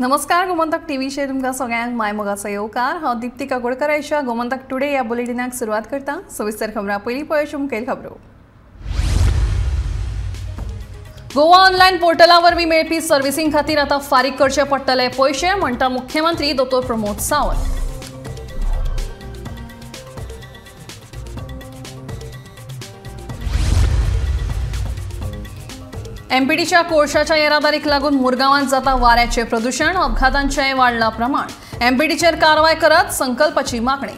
नमस्कार, गोमंतक टीव्हीचेर तुमकां सगळ्यांक मायमोगाचो येवकार. हांव दीप्ती काकोडकर गोमंतक टुडे ह्या बुलेटिनाक सुरवात करता. सविस्तर खबरां पयलीं पळोवया मुखेल खबरो. गोवा ऑनलायन पोर्टला वरवीं मेळपी सर्व्हिसिंग खातीर आतां फारीक करचे पडटले पयशे, म्हणटा मुख्यमंत्री दोतोर प्रमोद सावंत. एमपीटीच्या कोळशाच्या येरादारीक लागून मुरगांवांत जाता वाऱ्याचें प्रदूशण, अपघातांचें वाडलां प्रमाण. एमपीटीचेर कारवाय करत संकल्पाची मागणी.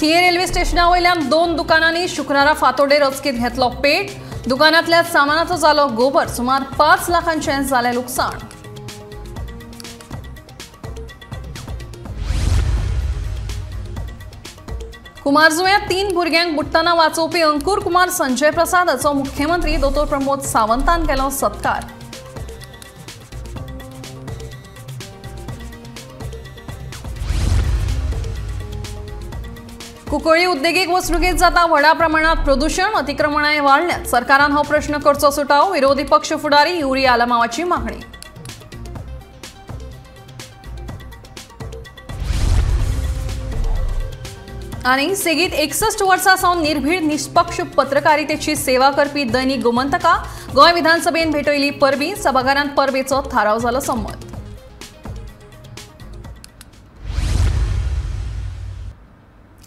थिये रेल्वे स्टेशना वयल्यान दोन दुकानांनी शुक्रारा फातोडेर अचकीत घेतलो पेट. दुकानांतल्या सामानाचो जालो गोबर. सुमार 5 लाखांचें जालें लुकसाण. कुमारजुव्यां 3 भुरग्यांक बुडटना वाचोवपी अंकुर कुमार संजय प्रसाद हाचो मुख्यमंत्री दोतोर प्रमोद सावंतान केलो सत्कार. कुंकळ्ळी उद्देगीक वसणुकेंत जाता व्हडा प्रमाणात प्रदूशण, अतिक्रमणांय वाडल्यात. सरकारान हो प्रश्न करचो सुटावो, विरोधी पक्ष फुडारी युरी आलमावाची मागणी. आनी सेगीत 61 वर्सां सावन निर्भीड निष्पक्ष पत्रकारितेची सेवा करपी दैनिक गोमंतका गोंय विधानसभेन भेटयली परबी. सभाघरांत परबेचो थाराव जालो संमत.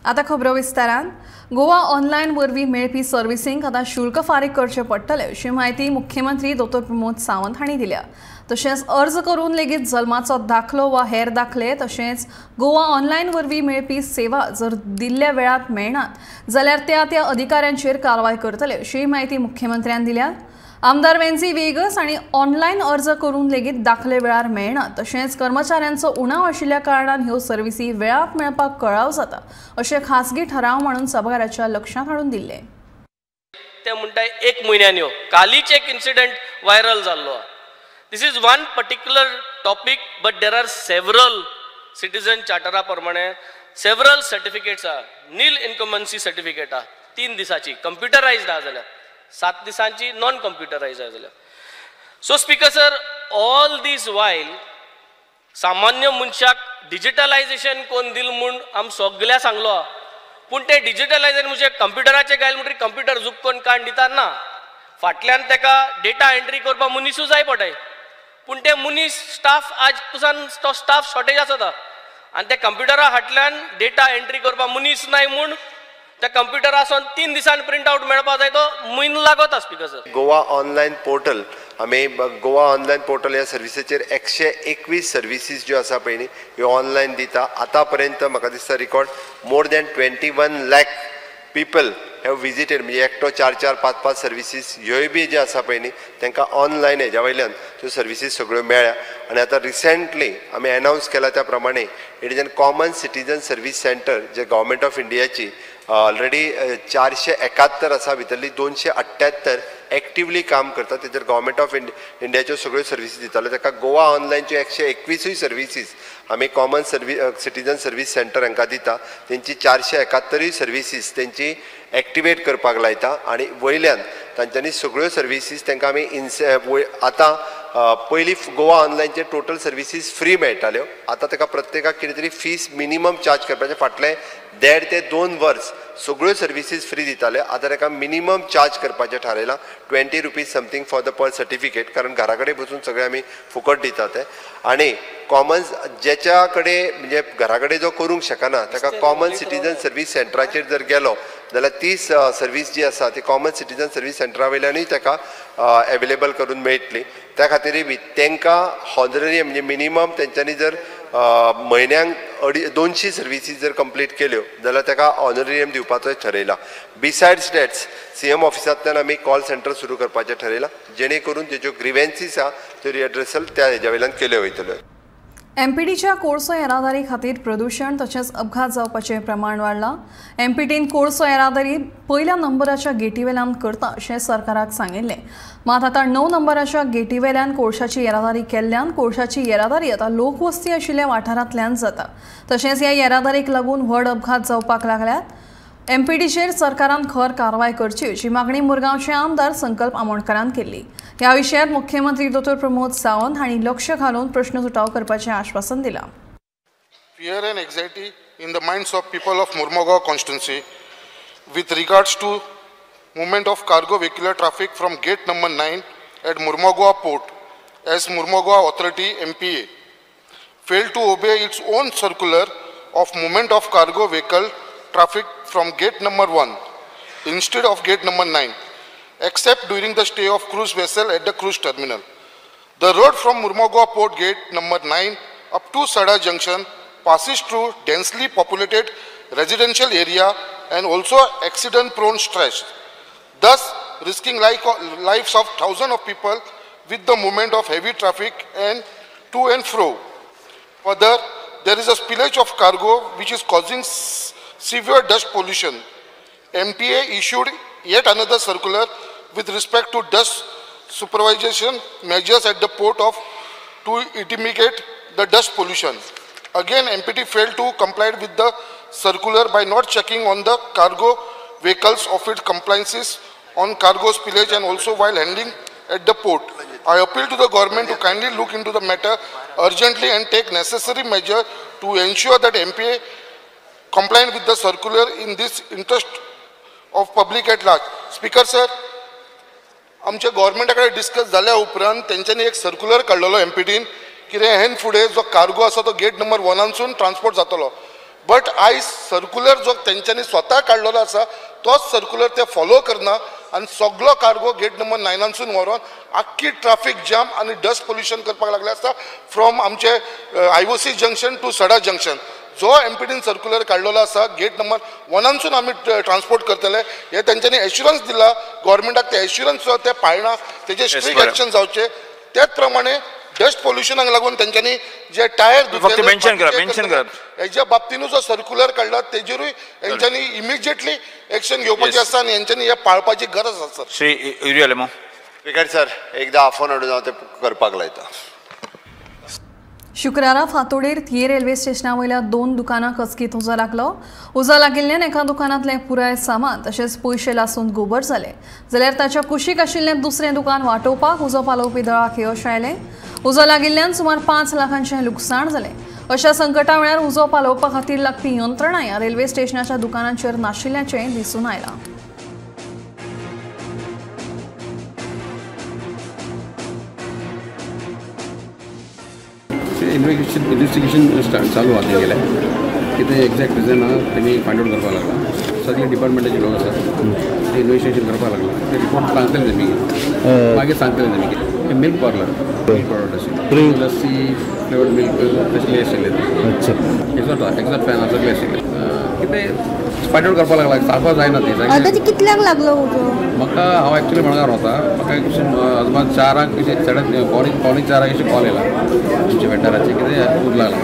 आतां खबरो विस्तारान. गोवा ऑनलायन वरवीं मेळपी सर्व्हिसिंग आतां शुल्क फारीक करचें पडटलें अशी म्हायती मुख्यमंत्री दोतोर प्रमोद सावंत हांणी दिल्या. तशेंच अर्ज करून लेगीत जल्माचो दाखलो वा हेर दाखले तशेंच गोवा ऑनलायन वरवीं मेळपी सेवा जर दिल्ल्या वेळांत मेळनात जाल्यार त्या त्या अधिकाऱ्यांचेर कारवाय करतले अशी म्हायती मुख्यमंत्र्यान दिल्या. आमदार वेन्झी वेगस आनी ऑनलायन अर्ज करून लेगीत दाखले वेळार मेळना तशेंच कर्मचाऱ्यांचो उणाव आशिल्ल्या कारणान ह्यो सर्व्हिसी वेळांत मेळपाक कळाव जाता अशें खासगी ठराव म्हणून सभाघराच्या लक्षांत हाडून दिल्लें. ते म्हणटा एक म्हयन्यान यो. कालीच एक इन्सिडंट व्हायरल जाल्लो. This is one particular topic, but there are several citizen चार्टरा प्रमाणे सेव्हरल सर्टिफिकेट्स आहा. नील इन्कमन्सी सर्टिफिकेट आहा 3 दिसांची, कंप्युटरायज्ड आहा जाल्यार 7 दिसांची नॉन कंप्युटरायज्ड आहा जाल्यार. So speaker sir, all these while सामान्य मनशाक डिजिटलायजेशन कोण दिल म्हूण आम सगळ्या सांगलो, पूण तें डिजिटलायजेशन म्हणजे कंप्युटराचें घायल म्हणटकीर कंप्युटर झूक कोण काण दिता ना. फाटल्यान तेका डेटा एंट्री करपाक मनिसूय जाय पडटाय, पूण ते मनीस स्टाफ आज पुसान तो स्टाफ शॉर्टेज आसता आनी त्या कंप्युटरा फाटल्यान डेटा एंट्री करपाक मनीस नाय म्हूण त्या कंप्युटरा आसून 3 दिसान प्रिंट आवट मेळपाक जाय, तो म्हयनो लागता. Speaker sir, Goa online portal, आमी गोवा ऑनलायन पोर्टल ह्या सर्विसीचेर 121 सर्विसीस ज्यो आसा पळय न्ही ह्यो ऑनलायन दिता. आतां पर्यंत म्हाका दिसता record more than 21 lakh people have visited, म्हणजे एकटो 4 4 5 5 सर्विसीस ह्योय बी जे आसा पळय न्ही तांकां ऑनलायन हेज्या वयल्यान त्यो सर्विसीस सगळ्यो मेळ्ळ्या. आनी आतां रिसेंटली आमी एनावन्स केला त्या प्रमाणे it is an common citizen service centre J government of इंडियाची ऑलरेडी 471 आसा, भितरली 278 एक्टिवली काम करता. तेजेर गव्हर्मेंट ऑफ इंडियाच्यो सगळ्यो सर्विसीस दिताल्यो. ताका गोवा ऑनलायनच्यो 121 सर्विसीस आमी कॉमन सिटीजन सर्वीस सेंटर हांकां दिता. तेंची 471 सर्विसीस तेंची एक्टिवेट करपाक लायता आनी वयल्यान तांच्यांनी सगळ्यो सर्विसीस तांकां आमी आतां पयलीं गोवा ऑनलायनचे टोटल सर्विसीस फ्री मेळटाल्यो, आतां ताका प्रत्येकाक कितें तरी फीस मिनिमम चार्ज करपाचें. फाटलें 1.5 ते 2 वर्स सगळ्यो सर्विसीस फ्री दिताले, आतां ताका मिनिमम चार्ज करपाचें थारायलां 20 rupees something for the per certificate, कारण घरा कडेन बसून सगळें आमी फुकट दिता ते. आनी कॉमन जेच्या कडेन म्हणजे घरा कडेन जो करूंक शकना ताका कॉमन सिटीजन सर्वीस सेंटराचेर जर गेलो जाल्यार ती सर्वीस जी आसा ती कॉमन सिटीजन सर्वीस सेंटरा वयल्यानूय ताका एवेलेबल करून मेळटली. त्या खातीरय बी तांकां हॉनररी म्हणजे मिनिमम तेंच्यांनी जर म्हयन्यांक 250 सर्विसीस जर कंप्लीट केल्यो जाल्यार ताका ऑनरेरियम दिवपाचोय ठरयला. बिसायड्स that's CM ऑफिसांतल्यान आमी कॉल सेंटर सुरू करपाचें ठरयलां, जेणे करून तेज्यो ग्रिवेन्सीस आहा त्यो रिएड्रेसल त्या हेज्या वयल्यान केल्यो वयतल्यो. एमपीटीच्या कोळसो येरादारी खातीर प्रदूशण तशेंच अपघात जावपाचें प्रमाण वाडलां. एमपीटीन कोळसो येरादारी पयल्या नंबराच्या गेटीवेल्यान करता अशें सरकाराक सांगिल्लें, मात आतां 9 नंबराच्या गेटीवेल्यान कोळशाची येरादारी केल्ल्यान कोळशाची येरादारी आतां लोकवस्ती आशिल्ल्या वाठारांतल्यान जाता. तशेंच ह्या येरादारीक लागून व्हड अपघात जावपाक लागल्यात. एमपीटीचेर सरकारान खर कारवाय करची अशी मागणी मुरगांवचे आमदार संकल्प आमोणकरान केली. ह्या विशयात मुख्यमंत्री डॉ प्रमोद सावंत हांणी लक्ष घालून प्रश्न सुटाव करपाचें आश्वासन दिलां. Fear and anxiety in the minds of people of Mormugao constituency with regards to movement of cargo vehicular traffic from gate number 9 at Mormugao port, as Mormugao Authority MPA failed to obey its own circular of movement of cargo vehicle traffic from gate number 1 instead of gate number 9, except during the stay of cruise vessel at the cruise terminal. The road from Mormugao port gate number 9 up to Sada junction passes through densely populated residential area and also accident prone stretch, thus risking lives of thousands of people with the movement of heavy traffic and to and fro. Further, there is a spillage of cargo which is causing severe dust pollution. MPA issued yet another circular with respect to dust supervision measures at the port of to mitigate the dust pollution. Again, MPT failed to comply with the circular by not checking on the cargo vehicles of its compliances on cargo spillage and also while handling at the port. I appeal to the government to kindly look into the matter urgently and take necessary measure to ensure that MPA compliant with the circular in this interest of public at large. Speaker sir, आमच्या गव्हर्मेंटा कडेन discuss जाल्या उपरांत तेंच्यांनी एक circular काडलेलो एमपीटीन कितें हेन फुडें जो कार्गो आसा तो गेट नंबर 1 ट्रान्सपोर्ट जातलो. बट आयज सर्क्युलर जो तेंच्यांनी स्वता काडलेलो आसा तोच सर्क्युलर ते फॉलो करना आनी सगलो कार्गो गेट नंबर 9 व्हरोन आख्खी ट्राफीक जाम आनी डस्ट पोल्युशन करपाक लागले आसा फ्रॉम आमचे IOC junction to Sada junction. जो एमपीटीन सर्क्युलर काडलेलो आसा गेट नंबर 1 आमी ट्रान्सपोर्ट करतले हे तेंच्यांनी एश्युरन्स दिला गव्हर्मेंटाक, ते एश्युरन्स ते पाळना, तेजे स्ट्रिक्ट एक्शन जावचे. त्याच प्रमाणे डस्ट पोल्युशनाक लागून तेंच्यांनी जे टायर हेच्या बाबतीनूय जो सर्क्युलर काडला तेजेरूय हेंच्यांनी इमिजिएटली एक्शन घेवपाची आसा आनी हेंच्यांनी हे पाळपाची गरज आसा. श्री युरी आलेमाव. स्पीकर सर, एकदा आफोवन हाडून हांव ते करपाक लायता. शुक्रारा फातोडेर थिये रेल्वे स्टेशना वयल्या 2 दुकानां कचकीत उजो लागलो. उजो लागिल्ल्यान एका दुकानांतलें पुराय सामान तशेंच पयशे लासून गोबर जाले, जाल्यार ताच्या कुशीक आशिल्लें दुसरें दुकान वाटोवपाक उजो पालोवपी दळाक यश आयलें. उजो लागिल्ल्यान सुमार 5 लाखांचें लुकसाण जालें. अशा संकटा वेळार उजो पालोवपा खातीर लागपी यंत्रणा ह्या रेल्वे स्टेशनाच्या दुकानांचेर नाशिल्ल्याचें दिसून आयलां. इन्व्हेस्टिगेशन चालू आहा तेंगेलें, कितें एग्जॅक्ट रिजन आहा तेमी फायंड आवट करपाक लागला. सगळे डिपार्टमेंटाचे लोक आसा ते इन्व्हेस्टिगेशन करपाक लागला. ते रिपोर्ट सांगतले तेमी, मागीर सांगतले तेमी. मिल्क पार्लर मिल्क प्रॉडक्ट आशिल्ले, लस्सी फ्लेवर्ड मिल्क तसले आशिल्ले. एक्झॅक्ट एक्झॅक्ट फॅन सगळे आशिल्ले. कितें फायंड आवट करपाक लागला, सांगपाक जायना ती. आतां कितल्यांक लागलो उजो? म्हाका हांव एक्चुअली मडगांव रावता. म्हाका अदमास 4 साडे 3:45 अशें कॉल येयला आमच्या वेंडराचे कितें उज लागला.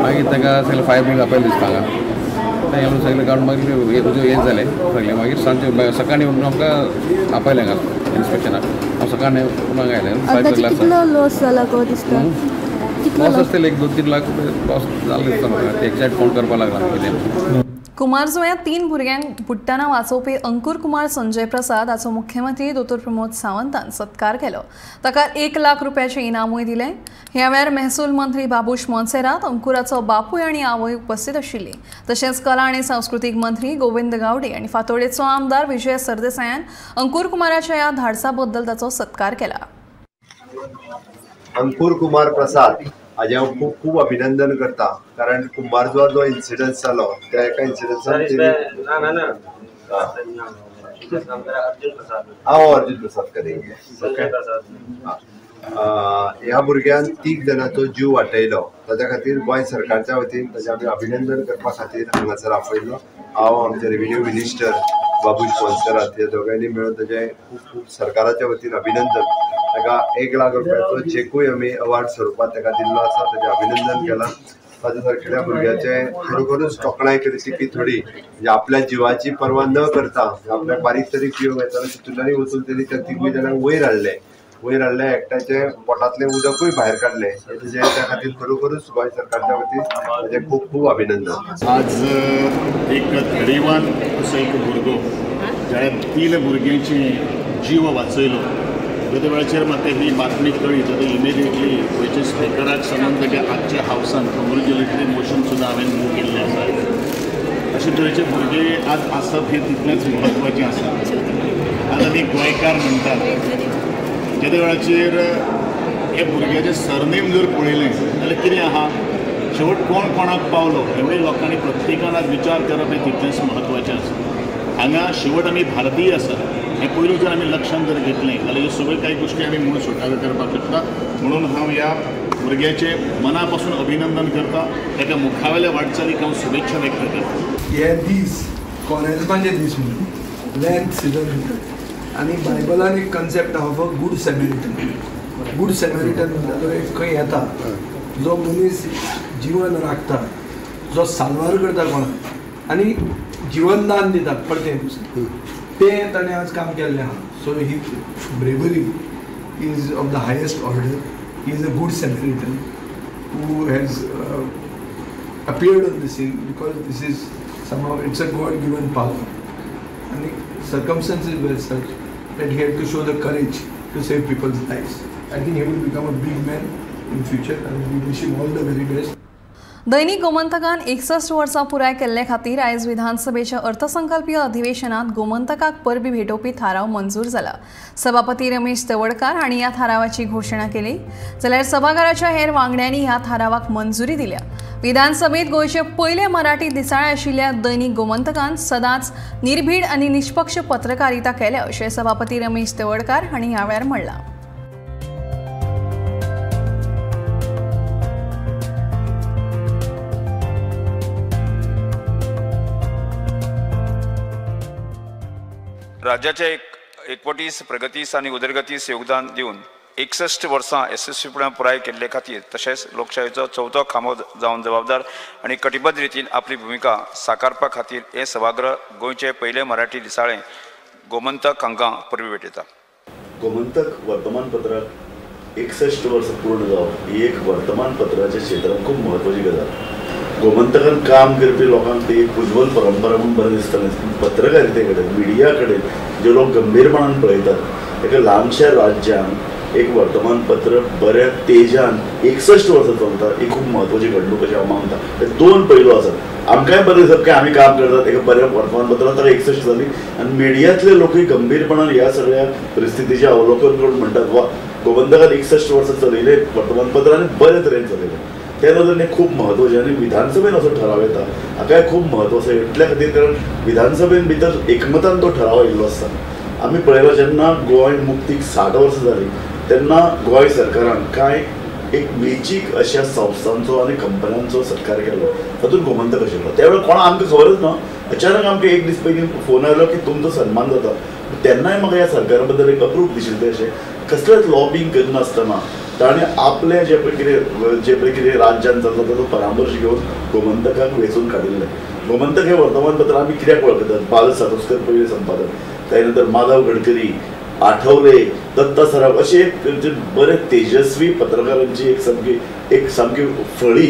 मागीर तांकां सगळें फायर ब्रिगेड आपयलें दिसता हांगा, थंय येवन सगळें काडून मागीर उजो हें जालें सगळें. मागीर सांजचे सकाळीं आमकां आपयलें हांगा इन्स्पेक्शनाक. हांव सकाळीं हांगा आयलें. कितलो लॉस जाला गो दिसता? लॉस आसतले 1-2-3 लाख लॉस जालें दिसता म्हाका. ते एक्झॅक्ट कावंट करपाक लागला कितें. कुमारजुंव्यां 3 भुरग्यांक बुडटना वाचोवपी अंकुर कुमार संजय प्रसाद हाचो मुख्यमंत्री दोतोर प्रमोद सावंतान सत्कार केलो. ताका 1 लाख रुपयाचें इनामूय दिलें. ह्या वेळार महसूल मंत्री बाबूश मोन्सेरात, अंकुराचो बापूय आनी आवय उपस्थित आशिल्ली. तशेंच कला आनी सांस्कृतीक मंत्री गोविंद गावडे आनी फातोडेचो आमदार विजय सरदेसायान अंकुर कुमाराच्या ह्या धाडसा बद्दल ताचो सत्कार केला. अंकुर कुमार प्रसाद हाजें हांव खूब खूब अभिनंदन करता, कारण कुंभारजुआ जो इन्सिडंट जालो त्या एका इन्सिडंसान हांव अर्जुन प्रसाद करेंगे. ह्या भुरग्यान 3 जाणांचो जीव वाटयलो, ताच्या खातीर गोंय सरकारच्या वतीन ताचें आमी अभिनंदन करपा खातीर हांगासर आपयल्लो. हांव आमचे रेव्हेन्यू मिनिस्टर बाबूश मोन्सेरात ह्या दोगांयनी मेळून ताचें खूब खूब सरकाराच्या वतीन अभिनंदन. ताका 1 लाख रुपयाचो चेकूय आमी अवॉर्ड स्वरुपात ताका दिल्लो आसा, ताचें अभिनंदन केलां. ताच्या सारकेल्या भुरग्याचें खरोखरूच तोखणाय करची की थोडी म्हणजे आपल्या जिवाची पर्वा न करता आपल्याक बारीक तरी पिवंक येतालो तितूंतल्यानूय वचून तेणी त्या 3 जाणांक वयर हाडले. वयर हाडले, एकट्याचे पोटांतलें उदकूय भायर काडलें. तेजे त्या खातीर खरोखरूच गोंय सरकारच्या वतीन ताजें खूब खूब अभिनंदन. आज एक धैर्यवान असो एक भुरगो ज्याणे 3 भुरग्यांचे जीव वाचयलो. त्या वेळाचेर म्हाका ही बातमी कळ्ळी तेन्ना इमिडिएटली गोंयच्या स्पिकराक सांगून ताच्या आजच्या हावसान कंग्रेच्युलेटरी मोशन सुद्दां हांवें मूव केल्लें आसा. अशे तरेचे भुरगे आज आसप हें तितलेंच म्हत्वाचें आसा. आज आमी गोंयकार म्हणटात तेद्या वेळाचेर हे भुरग्याचें सरनेम जर पळयलें जाल्यार कितें आहा, शेवट कोण कोणाक पावलो हेवूय लोकांनी प्रत्येकान आज विचार करप हें तितलेंच म्हत्वाचें आसा. हांगा शेवट आमी भारतीय आसा हें पयलू जर आमी लक्षांत जर घेतलें जाल्यार ह्यो सगळ्यो कांय गोश्टी आमी मूळ सुटाव्यो करपाक शकता. म्हणून हांव ह्या भुरग्याचें मना पासून अभिनंदन करता, ताका मुखावेल्या वाटचालीक हांव शुभेच्छा व्यक्त करता. हे दीस कॉरेज्माचे दीस म्हणून लॅन्थ सिजन म्हणटात आनी बायबलान एक कन्सेप्ट आहा for good Samaritan. Good Samaritan म्हणटा तो एक खंय येता जो मनीस जिवन राखता, जो साल्वार करता कोणाक आनी जिवनदान दिता परतें दुसरें, तें ताणें आज काम केल्लें आहा. So he bravery is of the highest order. He is a good Samaritan who has appeared on the scene because this is somehow it's a God-given power. And the circumstances were such that he had to show the courage to save people's lives. I think he will become a big man in future and we wish him all the very best. दैनिक गोमंतकान 61 वर्सां पुराय केल्ले खातीर आयज विधानसभेच्या अर्थसंकल्पीय अधिवेशनात गोमंतकाक परबी भेटोवपी थाराव मंजूर जाला. सभापती रमेश तवडकार हांणी ह्या थारावाची घोशणा केली, जाल्यार सभाघराच्या हेर वांगड्यांनी ह्या थारावाक मंजुरी दिल्या. विधानसभेत गोंयचे पयले मराठी दिसाळें आशिल्ल्या दैनिक गोमंतकान सदांच निर्भीड आनी निष्पक्ष पत्रकारिता केल्या अशें सभापती रमेश तवडकार हांणी ह्या वेळार म्हणलां. राज्याच्या एकवटीस, प्रगतीस आनी उदरगतीस योगदान दिवन 61 वर्सां यशस्वीपणान पुराय केल्ले खातीर तशेंच लोकशायेचो चवथो खांबो जावन जबाबदार आनी कटिबद्ध रितीन आपली भुमिका साकारपा खातीर हें सभागृह गोंयचें पयलें मराठी दिसाळें गोमंतक हांकां परबी भेटयता. गोमंतक वर्तमानपत्राक 61 वर्सां पूर्ण जावप ही एक वर्तमानपत्राच्या क्षेत्रांत खूब म्हत्वाची गजाल. गोमंतकान काम करपी लोकांक ती एक उज्ज्वल परंपरा म्हूण बरें दिसतालें. पत्रकारिते कडेन, मिडिया कडेन जे लोक गंभीरपणान पळयतात, एका ल्हानश्या राज्यान एक वर्तमानपत्र बऱ्या तेजान 61 वर्सां चलता ही खूब म्हत्वाची घडणूक अशें हांव मानता. ते दोन पैलू आसात. आमकांय बरें दिसप की आमी काम करतात एका बऱ्या वर्तमानपत्रान ताका 61 जाली आनी मिडियांतले लोकूय गंभीरपणान ह्या सगळ्या परिस्थितीचें अवलोकन करून म्हणटात वा गोमंतकान 61 वर्सां चलयलें वर्तमानपत्र आनी बरे तरेन चलयलें. त्या नदरेन हें खूब म्हत्वाचें आनी विधानसभेन असो ठराव येता हाकाय खूब म्हत्व आसा इतल्या खातीर, कारण विधानसभेन भितर एकमतान तो ठराव आयिल्लो आसता. आमी पळयला जेन्ना गोंय मुक्तीक 60 वर्सां जालीं तेन्ना गोंय सरकारान कांय एक वेंचीक अशा संस्थांचो आनी कंपन्यांचो सत्कार केलो, तातूंत गोमंतक आशिल्लो. त्या वेळार कोणा आमकां खबरच ना, अचानक आमकां एक दीस पयलीं फोन आयलो की तुमचो सन्मान जाता. तेन्नाय म्हाका ह्या सरकारा बद्दल एक अप्रूप दिशिल्लें, अशें कसलेंच लॉबींग करिनासतना ताणें आपलें जें पळय कितें राज्यान चलता ताचो परामर्श घेवन गोमंतकाक वेंचून काडिल्लें. गोमंतक हें वर्तमानपत्र आमी कित्याक वळखतात? बाल सातोस्कर पयले संपादक, त्या नंतर माधव गडकरी, आठवले, दत्ता सराफ अशे एक बरे तेजस्वी पत्रकारांची एक सामकी फळी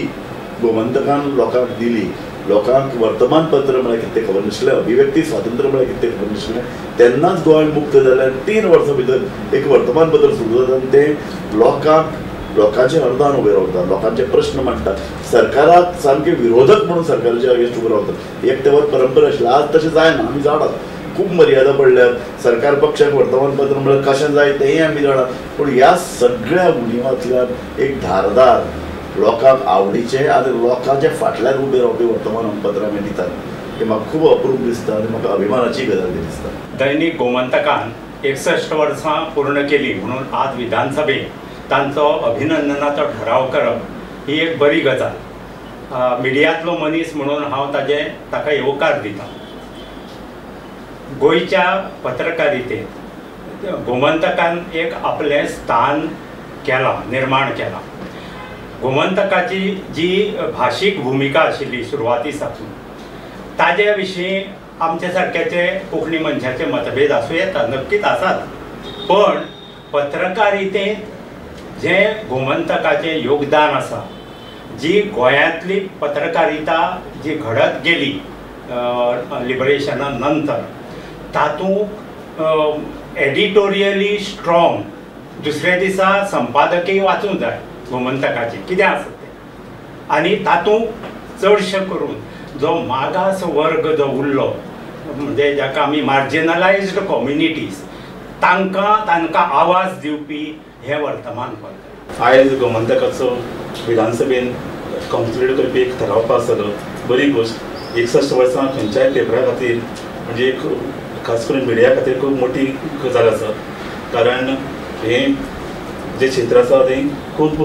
गोमंतकान लोकांक दिली. लोकांक वर्तमानपत्र म्हळ्यार कितें तें खबर नाशिल्लें, अभिव्यक्ती स्वातंत्र्य म्हळ्यार कितें तें खबर नाशिल्लें. तेन्नाच गोंय मुक्त जालें आनी 3 वर्सां भितर एक वर्तमानपत्र सुरू जाता आनी तें लोकांक लोकांचे अर्दान उबें रावता, लोकांचे प्रश्न मांडटा, सरकाराक सामके विरोधक म्हणून सरकाराचे अगेन्स्ट उबें रावता. एक तेवर परंपरा आशिल्ली, आज तशें जायना. आमी जाणात खूब मर्यादा पडल्यात, सरकार पक्षाक वर्तमानपत्र म्हळ्यार कशें जाय तेंय आमी जाणात. पूण ह्या सगळ्या उणिवांतल्यान एक धारदार लोकांक आवडीचें आनी लोकांच्या फाटल्यान उबें रावपी वर्तमानपत्र आमी दितात हें म्हाका खूब अप्रूप दिसता आनी म्हाका अभिमानाची गजाल दिसता. दैनिक गोमंतकान 61 वर्सां पूर्ण केली म्हणून आज विधानसभेत तांचो अभिनंदनाचो ठराव करप ही एक बरी गजाल. मिडियांतलो मनीस म्हणून हांव ताका येवकार दिता. गोंयच्या पत्रकारितेत गोमंतकान एक आपलें स्थान केलां, निर्माण केलां. गोमंतकाची जी भाशीक भुमिका आशिल्ली सुरवाती साकून ताजे विशीं आमच्या सारक्याचे कोंकणी मनशाचे मतभेद आसूं येता, नक्कीच आसात, पण पत्रकारितेंत जें गोमंतकाचें योगदान आसा, जी गोंयांतली पत्रकारिता जी घडत गेली लिबरेशना नंतर, तातूंत एडिटोरियली स्ट्रॉंग दुसऱ्या दिसा संपादकीय वाचूंक जाय गोमंतकाचें कितें आसा तें, आनी तातूंत चडशें करून जो मागास वर्ग जो उरलो म्हणजे जाका आमी मार्जिनलायज्ड कम्युनिटीज तांकां तांकां आवाज दिवपी हें वर्तमानपत्र. आयज गोमंतकाचो विधानसभेन कन्सिडर करपी एक ठराव पास जालो, बरी गोश्ट. 61 वर्सां खंयच्याय पेपरा खातीर म्हणजे खास करून मिडिया खातीर खूब मोठी गजाल आसा, कारण हें जें क्षेत्र आसा तें खूब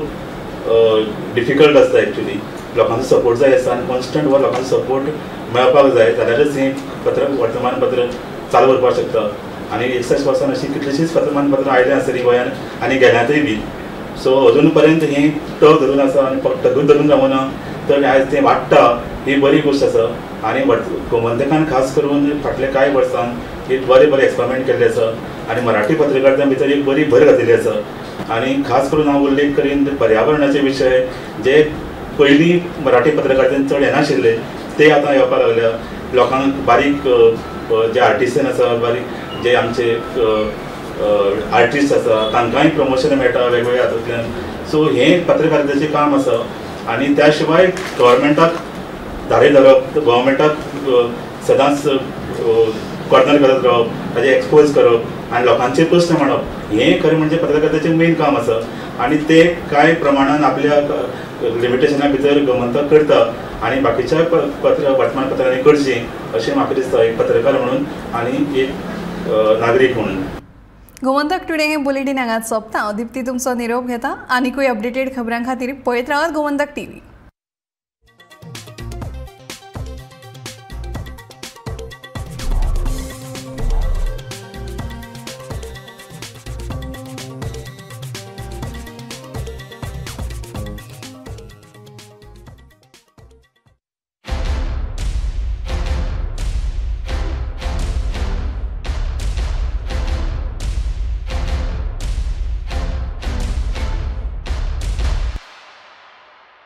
डिफिकल्ट आसता. एक्चुली लोकांचो सपोर्ट जाय आसता आनी कॉन्स्टंट हो लोकांचो सपोर्ट मेळपाक जाय जाल्यारच हें पत्र वर्तमानपत्र चालू उरपाक शकता. आनी 61 वर्सां अशीं कितलींशींच वर्तमानपत्रां आयलीं आसतलीं गोंयांत आनी गेल्यांतूय बी. सो अजून पर्यंत हें टग धरून आसा आनी फक्त टगूच धरून रावना तर आयज तें वाडटा, ही बरी गोश्ट आसा. आनी गोमंतकान खास करून फाटल्या कांय वर्सां एक बरे बरे एक्सपेरिमेंट केल्ले आसा आनी मराठी पत्रकारिता भितर एक बरी भर घातिल्ली आसा. आनी खास करून हांव उल्लेख करीन पर्यावरणाचे विशय जे पयलीं मराठी पत्रकारितेन चड येनाशिल्ले ते आतां येवपाक लागल्या. लोकांक बारीक जे आर्टिसन आसा, बारीक जे आमचे आर्टिस्ट आसा तांकांय प्रमोशन मेळटा वेगवेगळ्या हातूंतल्यान. सो हें पत्रकारितेचें काम आसा. आनी त्या शिवाय गव्हर्मेंटाक धारे धरप, गव्हर्मेंटाक सदांच कॉर्नर करत रावप, ताजें एक्सपोज करप आनी लोकांचे प्रस्न मांडप हें खरें म्हणजे पत्रकारितेचें मेन काम आसा. आनी ते कांय प्रमाणान आपल्या लिमिटेशना भितर गोमंतक करता आनी बाकीच्या पत्र वर्तमानपत्रांनी करचें अशें म्हाका दिसता, एक पत्रकार म्हणून आनी एक नागरीक म्हणून. गोमंतक टुडे हे बुलेटीन हांगाच सोंपता. दीप्ती तुमचो निरोप घेता. आनिकूय अपडेटेड खबरां खातीर पळयत रावात गोमंतक टीव्ही.